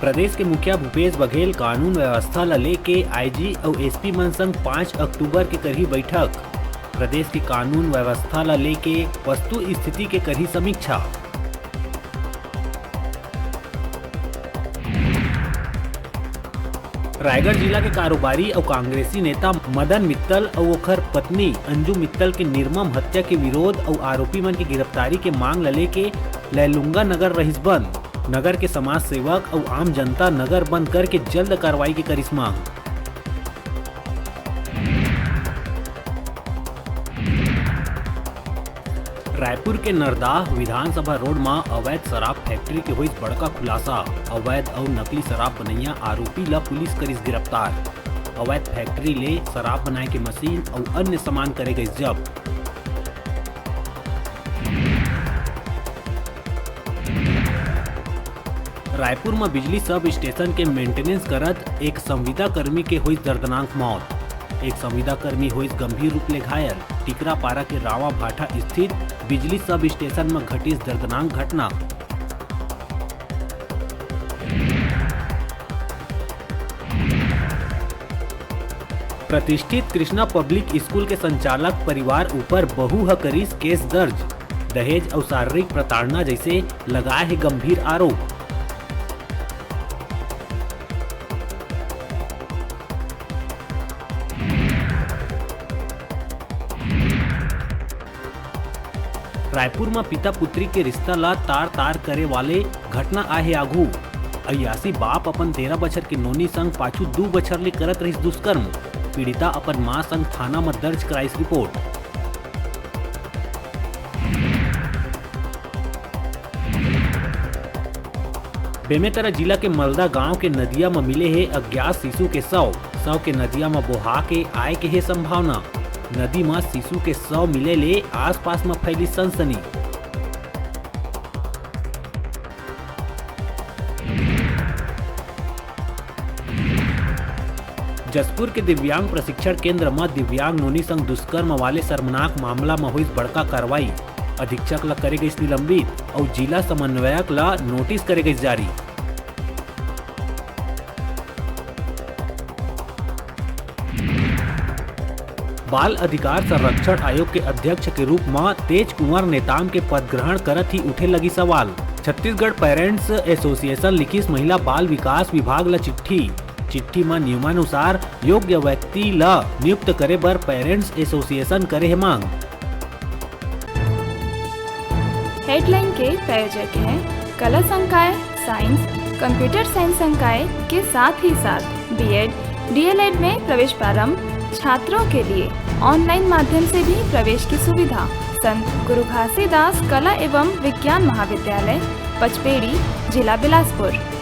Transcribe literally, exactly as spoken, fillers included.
प्रदेश के मुखिया भूपेश बघेल कानून व्यवस्था ल लेके आईजी अउ एसपी मन संग पाँच अक्टूबर के करही बैठक। प्रदेश के कानून व्यवस्था ल लेके वस्तु स्थिति के करही समीक्षा। रायगढ़ जिला के कारोबारी अउ कांग्रेसी नेता मदन मित्तल अउ ओखर पत्नी अंजू मित्तल के निर्मम हत्या के विरोध अउ आरोपी मन के गिरफ्तारी के मांग ल लेके लैलूंगा नगर रहिस बंद। नगर के समाज सेवक अउ आम जनता नगर बंद करके जल्द कार्रवाई के करिस मांग। रायपुर के नरदाह विधानसभा रोड म अवैध शराब फैक्ट्री के होइस बड़का खुलासा। अवैध अउ नकली शराब बनैया आरोपी ल पुलिस करिस गिरफ्तार। अवैध फैक्ट्री ले शराब बनाए के मशीन अउ अन्य सामान करे गइस जब्त। रायपुर म बिजली सब स्टेशन के मेंटेनेंस करत एक संविदा कर्मी के होइस दर्दनाक मौत। एक संविदा कर्मी होइस गंभीर रूप ले घायल। टिकरापारा के रावा भाटा स्थित बिजली सब स्टेशन म घटिस दर्दनाक घटना। प्रतिष्ठित कृष्णा पब्लिक स्कूल के संचालक परिवार ऊपर बहू ह करिस केस दर्ज। दहेज अउ शारीरिक प्रताड़ना जैसे लगाए हे गंभीर आरोप। रायपुर म पिता पुत्री के रिश्ता ल तार-तार करे वाले घटना आए हे आघू। अयासी बाप अपन तेरह बछर के नोनी संग पाछू दू बछर ले करत रहिस दुष्कर्म। पीड़िता अपन मां संग थाना म दर्ज कराइस रिपोर्ट। बेमेतरा जिला के मलदा गांव के नदिया म मिले हे अज्ञात शिशु के शव। शव के नदिया म बोहा के आए के हे संभावना। नदी म शिशु के शव मिले ले आसपास म फैली सनसनी। जशपुर के दिव्यांग प्रशिक्षण केंद्र म दिव्यांग नोनी संग दुष्कर्म वाले शर्मनाक मामला म होइस बड़का कार्रवाई। अधीक्षक ल करे गइस निलंबित अउ जिला समन्वयक ल नोटिस करे गइस जारी। बाल अधिकार संरक्षण आयोग के अध्यक्ष के रूप म तेज कुंवर नेताम के पद ग्रहण करत ही उठे लगी सवाल। छत्तीसगढ़ पेरेंट्स एसोसिएशन लिखिस महिला बाल विकास विभाग ल चिट्ठी। चिट्ठी म नियमानुसार योग्य व्यक्ति ल नियुक्त करे बर पेरेंट्स एसोसिएशन करे हे मांग। हेडलाइन के प्रायोजक हैं कला संकाय, साइंस, कंप्यूटर साइंस संकाय के साथ ही साथ बीएड, डीएलएड में प्रवेश प्रारंभ, छात्रों के लिए ऑनलाइन माध्यम से भी प्रवेश की सुविधा। संत गुरु घासीदास कला एवं विज्ञान महाविद्यालय, पचपेड़ी, जिला बिलासपुर।